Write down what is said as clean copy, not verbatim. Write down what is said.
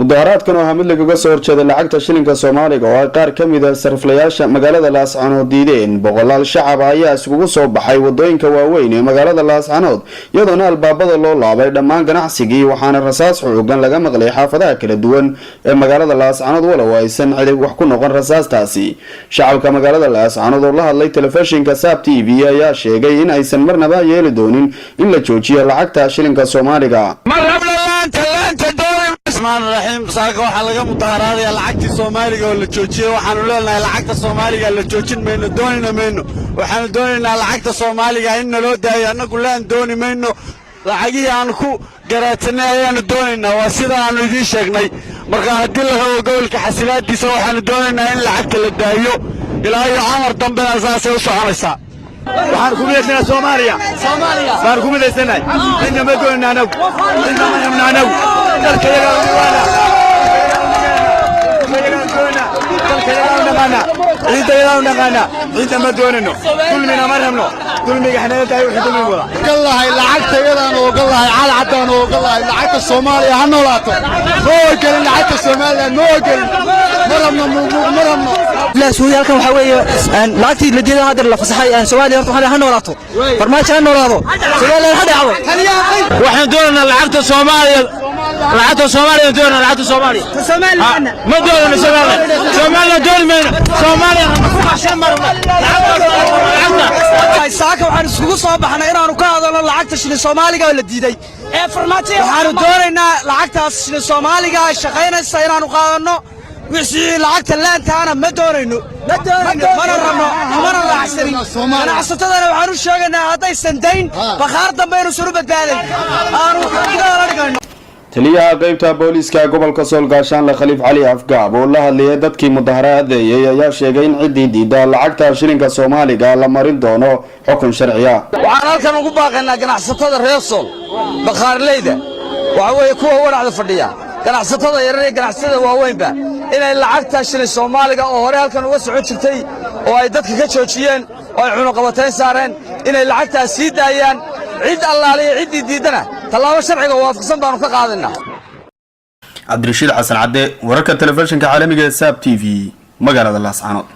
Mudaharaadkan oo ahaa mid lagaga soo horjeeday lacagta shilinka Soomaaliga oo ay qaar ka mid a sariflayaasha magaalada Laascanood diideen, boqolaal shacab ayaa iskugu soo baxay wadooyinka waaweyn ee magaalada Laascanood, iyadoona albaabada loo laabay dhammaan ganacsigii. Waxaana rasaas xoogan laga maqlay xaafadaha kala duwan ee magaalada Laascanood, walow aysan cidi wax ku noqon rasaastaasi. Shacabka magaalada Laascanood oo la hadlay telefishinka Saab TV ayaa sheegay in aysan marnaba yeeli doonin in la joojiyo lacagta shilinka Soomaaliga. Raxiim, saaka waxaa laga mudaharaadayaa lacagtii Soomaaliga oo la joojiyey. Waxaanu leenahay, lacagta Soomaaliga la joojin mayno, doonina mayno. Waxaanu doonaynaa lacagta Soomaaliga in naloo daayo. Annagu laan dooni mayno, lacagihii aanu ku garaadsanay ayaanu doonaynaa. Waa sida aanu idiin sheegnay. Marka haddii la rabo gobolka xasilaadiisa, waxaanu doonaynaa in lacagta la daayo. Ilaa iyo amar dambena saasay u soconaysaa. Waxaan ku midaysanahay Soomaaliya baan ku midaysanahay. Cidna ma doonina anagu, cidna ma rabna anagu. Dalkayagaan dhaqaana, ciidayadaan dhaqaana, cidna ma doonino, dulmina ma rabno. Dulmiga xanaga tahay wixii dulmi wada. Ogolahay lacagta iyadaan, ogolahay calcadaan, ogolahay lacagta Soomaaliya. Ha noolaato. Ma ogelin lacagta Somaliland, ma ogelin, ma rabno muuqmuuq, ma rabno. Suudi halkan waxaa weeye lacagtii la diiday hadda la fasaxay. Soomaaliya horta waxaa ha noolaato, Farmaajo ha noolaado, Soomaaliya ha dhacdo. Waxaan doonaynaa lacagta Soomaaliya, lacagta Soomaaliya doonaa, lacagta Soomaaliya ma doonayno. Soomaaliya, Soomaaliya dooni mayno, Soomaaliya. Saaka waxaan iskugu soo baxnay inaanu ka hadalno lacagta shilin Soomaaliga oo la diiday. Waxaanu doonaynaa lacagtaas shilin Soomaaliga ay shaqaynaysa inaanu qaadanno. Wixii lacagta laantaana ma doonayno, mana rabno, mana raacsanin. Ganacsatadana waxaan u sheegaynaa haddaysan dayn bakhaar dambe inuusan u badbaaday aanu la dhigayno. Taliyaha qeybta booliiska gobolka Sool, Gaashaanle Khaliif Cali Afgaab, oo la hadlayay dadkii mudaharaadayay, ayaa sheegay in ciddii diida lacagta shilinka Soomaaliga la marin doono xukun sharciya. Waxaan halkan ugu baaqaynaa ganacsatada reer Sool, bakhaarleyda, waxaa weeye kuwa wadhacda fadhiya, ganacsatada yarar iyo ganacsatada waaweynba, inay lacagta shilin Soomaaliga oo hore halkan uga socon jirtay oo ay dadka ka joojiyeen oo ay cunuqabatayn saareen, inay lacagtaas sii daayaan. Cid allaaliya ciddii diiddana tallaabo sharciga waafaqsan baannu ka qaadaynaa. Cabdirashiid Xasan Cadde, wararka telefishinka caalamiga ee Saab TV, magaalada Laascaanood.